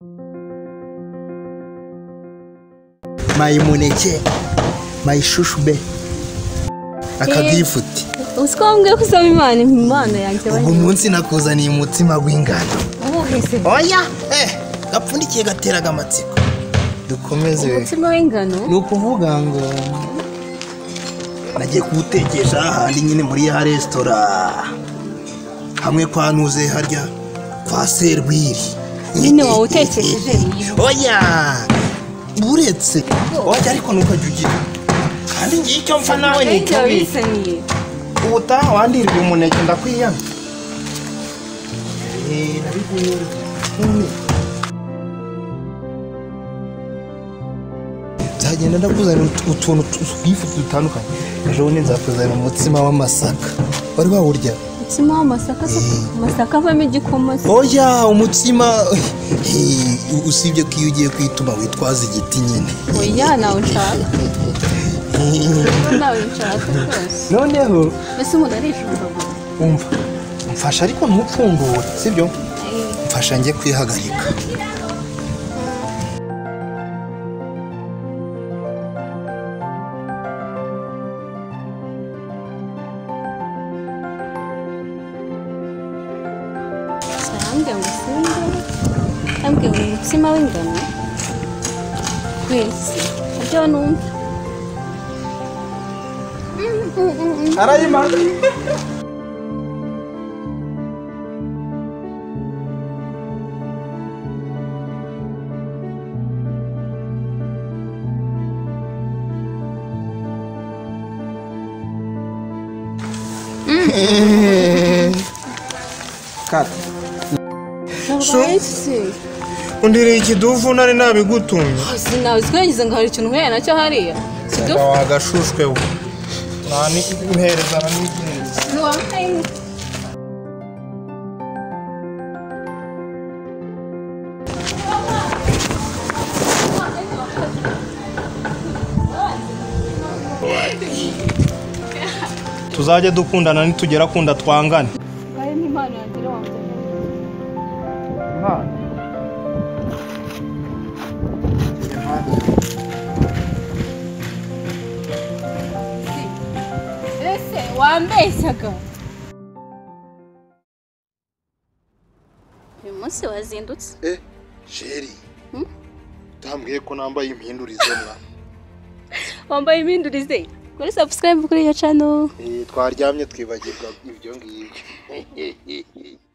My muneke, my shushube. Akagifuti. Usiko wambwiye ko usaba Imana impano yanjye. Ubu munsi nakuzaniye umutsima w'ingano. Ubuhe se? Oya, gapfundikiye gateraga amatsiko. Dukomeze. Umutsima w'ingano? Ni ukuvuga ngo nagiye kuwutekesha ahandi nyine muri ya resitora. Hamwe kwa Nuze harya kwa Serwiri. Nyine wawutekesheje? Oya! Buretse. Oya ariko nukajya ugira. Kandi ngiye icyo mfa nawe ni icyo. Ubutaha wandirira umuneke ndakwiyana. Nzagenda ndakuzanira utuntu twifuza dutandukanye. Ejo bundi nzakuzanira umutsima w'amasaka. Wari wawurya? Umutsima w'amasaka se? Amasaka avamo igikoma se? Oya, umutsima usibye ko iyo ugiye kwituma witwaza igiti nyine. Oya, nawe nshaka. Nawe nshaka rwose. Noneho mbese umuntu arishumva. Umva, mfasha ariko ntupfundure, sibyo? Mfasha njye kwihagarika. Ambwiye ngo umutsima w'ingano kwezi ibyo numva arayima. Cut. Undiriye ikidufu nari nabigutumye. Sinawe twagize ngo hari ikintu nkuye nacyo hariya. Kidufu wagashushwe we. Nani impereza nanigenza. Nuwampaye. Tuzajya dukundana nitugera kunda twangane. Ese wambeshyaga. Uyu munsi wazindutse. Sheri. Utambwiye ko nambaye impindurize mwa. Wambaye impindurize? Kuri subscribe kuri iyo channel. Twaryamye twibagirwa ibyo ngibyo.